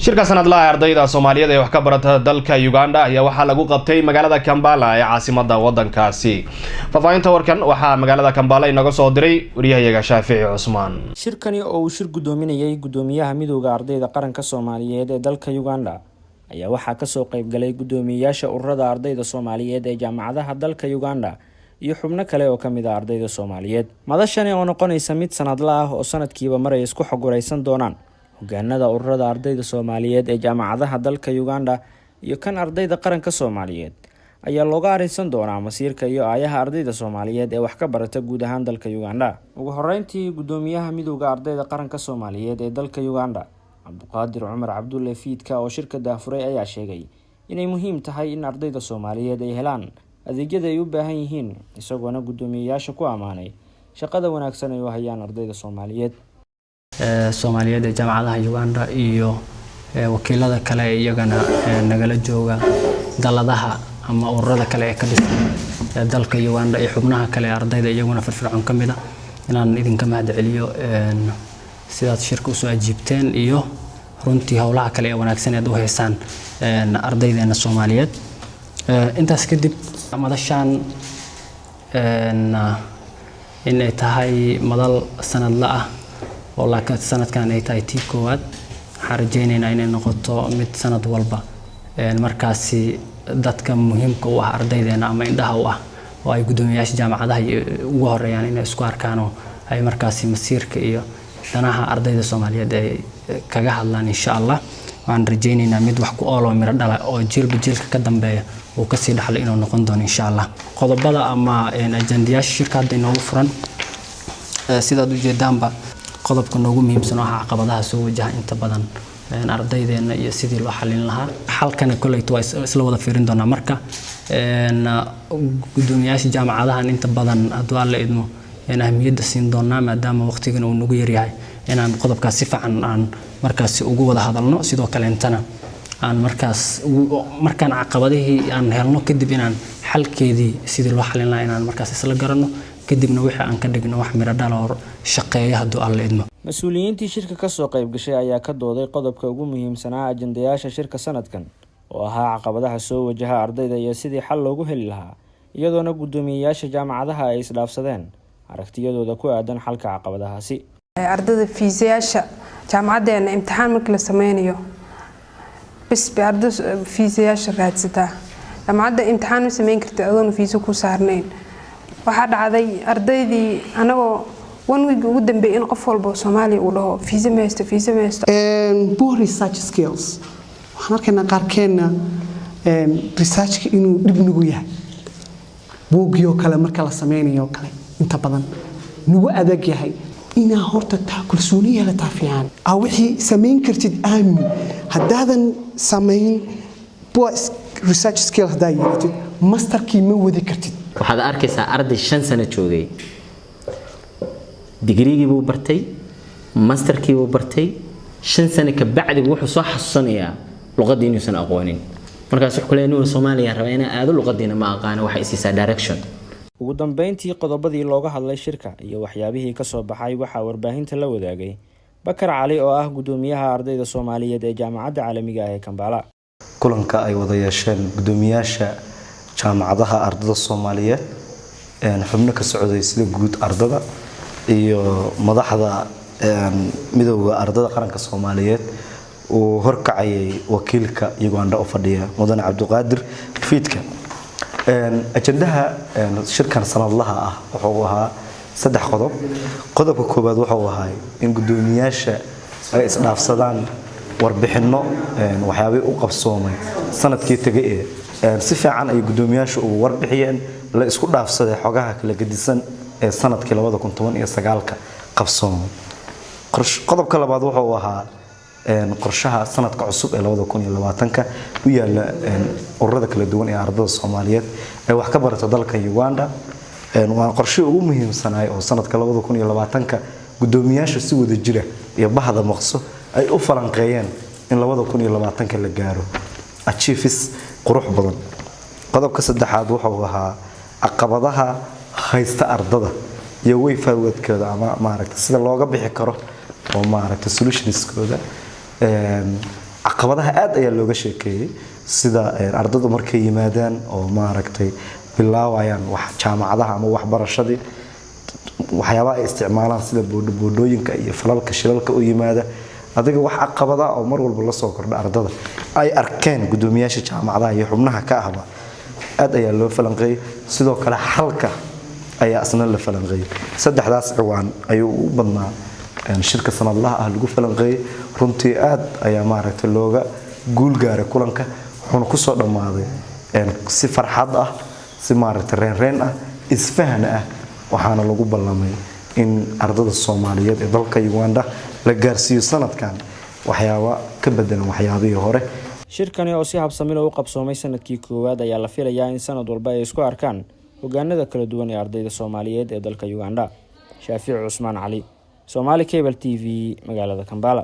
Shirka sanadlaha ee ardayda Soomaaliyeed ee wax ka barata dalka Uganda ayaa waxaa lagu qabtay magaalada Kambala ee caasimada wadankaasi. Faahfaahinta warkan waxaa magaalada Kambala inaga soo diray wariyahayaga Shaafici Cusmaan. Shirkani oo uu shir guddoominayay guddoomiyaha Midowda Ardayda Qaranka Soomaaliyeed ee dalka Uganda ayaa waxaa kasoo qeybgalay guddoomiyeyaasha ururada ardayda Soomaaliyeed ee jaamacadaha dalka Uganda iyo xubno kale oo kamid ah ardayda Soomaaliyeed. Madashani oo noqonaysa mid sanadla ah oo sanadkiiba mar ay isku xogwareysan doonaan hogaanada ururada ardayda Soomaaliyeed ee jaamacadaha dalka Uganda iyo kan ardayda qaranka Soomaaliyeed ayaa looga arrinsan doonaa masiirka iyo aayaha ardayda Soomaaliyeed ee wax ka barata guud ahaan dalka Uganda. Ugu horeyntii, guddoomiyaha Midowda Ardayda Qaranka Soomaaliyeed ee dalka Uganda, Cabduqaadir Cumar Cabdulle Fiidka, oo shirka daafuray ayaa sheegay inay muhiim tahay in ardayda Soomaaliyeed ay helaan adeegyada ay u baahan yihiin, isagoona guddoomiyeyaasha ku ammaanay shaqada wanaagsan ay u hayaan ardayda Soomaaliyeed. Soomaaliyeed ee jaamacadaha Uganda iyo wakiilada kale ee iyagana nagala jooga daladaha ama ururada kale ee ka dhisan dalka Uganda iyo xubnaha kale ee ardayda iyaguna firfircoon ka mid ah, inaan idinka mahad celiyo sidaad shirka usoo ajiibteen iyo runtii howlaha kale ee wanaagsan eed u haysaan ardaydeena Soomaaliyeed. Intaas kadib, madashaan in ay tahay madal sanadla ah oo laakiin sanadkan ay tahay tii koowaad, waxaan rajaynaynaa inay noqoto mid sanad walba markaasi dadka muhiimka u ah ardaydeena ama indhaha u ah oo ay guddoomiyayaasha jaamacadaha ugu horeeyaan inay isku arkaan oo ay markaasi masiirka iyo danaha ardayda Soomaaliyeed ay kaga hadlaan, insha Allah. Waxaan rajaynaynaa mid wax ku ool oo miro dhala oo jiilba jiilka ka dambeeya uu kasii dhaxlo inuu noqon doono, insha Allah. Qodobada ama ajandayaasha shirka hadda inoogu furan, sidaad ujeedaanba, qodobka noogu muhiimsan oo ah caqabadaha soo wajaha inta badan ardaydeena iyo sidii loo xalin lahaa. Xalkana koleyto waa isla wada fiirin doonaa. Marka guddoomiyaasha jaamacadahan inta badan, hadduu Alla idmo, ahmiyadda siin doonaa, maadaama waqtigan uu nagu yaryahay, inaan qodobkaas si fiican aan markaasi ugu wada hadalno. Sidoo kaleentana aan markaas markaan caqabadihii aan helno kadib, inaan xalkeedii sidii loo xalin lahaa inaan markaas isla garanno, kadibna wixii aan ka dhigno wax miro dhal oo shaqeeya, hadduu Alla idmo. Mas-uuliyiintii shirka kasoo qayb gashay ayaa ka dooday qodobka ugu muhiimsanaa ajandayaasha shirka sanadkan oo ahaa caqabadaha soo wajaha ardayda iyo sidii xal loogu heli lahaa, iyadoona guddoomiyeyaasha jaamacadaha ay isdhaafsadeen aragtiyadooda ku aadan xalka caqabadahaasi. Ardayda fiisayaasha jaamacadeena, imtixaan markii la sameynayo bis bay arday fiisayaasha raadsataa. Jaamacadda imtixaan ma sameyn kartid adoona fiisa ku saarnayn. Waxaa dhacday ardaydii anagoo one week ugu dambeeyay in qof walba oo Soomaaliya uu dhaho fiisa ma haysto, fiisa ma haysto. Poor research skills. Waxaan arkaynaa qaarkeenna researchka inuu dhib nagu yahay, buuggii oo kale marka la sameynayo oo kale inta badan nagu adag yahay. Inaa horta taa kalsooni yeelataa fiican, aa wixii samayn kartid aamin. Haddaadan samayn, poor research skill haddaa yeelatid, masterkii ma wadi kartid. Waxaad arkaysaa arday 5 sano joogay, digriigii buu bartay, masterkii buu bartay, 5 sano ka bacdi wuxuu soo xasuusanayaa luqadii inuusan aqoonin. Markaas wuxuu kuleeyahay, "Nuur, Soomaaliya rabaa inaan aado, luqadiina ma aqaano, waxay isiisaa direction." Ugu dambeyntii, qodobadii looga hadlay shirka iyo waxyaabihii kasoo baxay waxaa warbaahinta la wadaagay Bakar Cali oo ah guddoomiyaha ardayda Soomaaliyeed ee Jaamacadda Caalamiga ah ee Kambala. Kulanka ay wada yeesheen guddoomiyaasha jaamacadaha ardada Soomaaliyeed, xubno ka socday sida guud ardada iyo madaxda Midowda Ardada Qaranka Soomaaliyeed uu horkacayay wakiilka Uganda u fadhiya, mudane Cabdiqaadir Fiidka. Ajandaha shirkan sanadlaha ah wuxuu ahaa saddex qodob. Qodobka koowaad wuxuu ahaa in guddoomiyaasha ay isdhaafsadaan warbixinno waxyaabihii u qabsoomay sanadkii tegay ee si fiican ay guddoomiyaasha ugu warbixiyeen, la isku dhaafsaday xogaha kala gedisan ee sanadkii 2019-ka qabsoomay. Qodobka labaad wuxuu ahaa qorshaha sanadka cusub ee 2020-ka u yaala ururada kala duwan ee ardada Soomaaliyeed ee wax ka barata dalka Uganda. Waa qorshihii ugu muhiimsanaay oo sanadka 2020-ka guddoomiyaasha si wada jira iyo bahda maqso ay u falanqeeyeen in 2020-ka la gaaro achievements qurux badan. Qodobka saddexaad wuxuu ahaa caqabadaha haysta ardada iyo way forwardkooda ama maaragta sida looga bixi karo oo maaragta solutionskooda. Caqabadahaas oo runtii Caqabadaha aad ayaa looga sheekeeyey, sida ardadu markay yimaadaan oo maaragtay bilaabayaan wax jaamacadaha ama waxbarashadii, waxyaabaha ay isticmaalaan sida boodhooyinka iyo falalka shilalka u yimaada, adiga wax caqabada oo mar walba la soo kordha ardada ay arkeen gudoomiyaasha jaamacadaha iyo xubnaha ka ahba aad ayaa loo falanqeeyey. Sidoo kale xalka ayaa isna la falanqeeyey. Saddexdaas ciwaan ayuu u badnaa shirka sanadlaha ah lagu falanqeeyey. Runtii aad ayaa maaragtay looga guul gaaray kulanka, wuxuuna kusoo dhammaaday si farxad ah, si maaragtay reenreen ah, isfahan ah, waxaana lagu ballamay in ardada Soomaaliyeed ee dalka Uganda la gaarsiiyo sanadkan waxyaabo ka bedelan waxyaabihii hore. Shirkani oo si habsami leh u qabsoomay sanadkii koowaad ayaa la filayaa in sanad walba ay isku arkaan hogaanada kala duwan ee ardayda Soomaaliyeed ee dalka Uganda. Shaafici Cusmaan Cali, Somali Cable TV, magaalada Kampala.